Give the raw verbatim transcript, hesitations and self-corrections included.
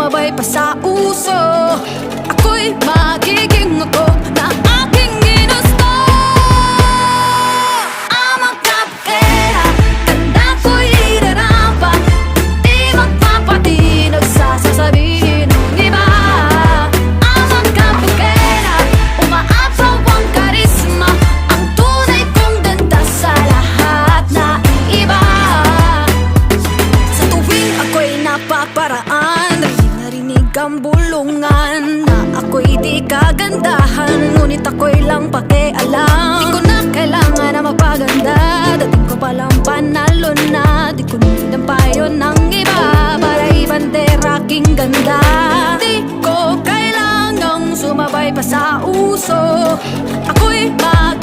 Sabay pa sa uso, ako'y magiging ako na aking ginusto. Ang mga pagkera, tanda ko'y inarapan, di magpapatinag sa sasabihin ng iba. Ang mga pagkera, umaapaw ang karisma, ang tunay kong ganda sa lahat na iba. Sa tuwing ako'y napaparaan, narinig ang bulungan na ako'y di kagandahan, ngunit ako'y lang pakialam. Di ko na kailangan na magpaganda, dating ko palang panalo na. Di ko na dampayon ng iba para ibandera aking ganda. Di ko kailangang sumabay pa sa uso, ako'y mag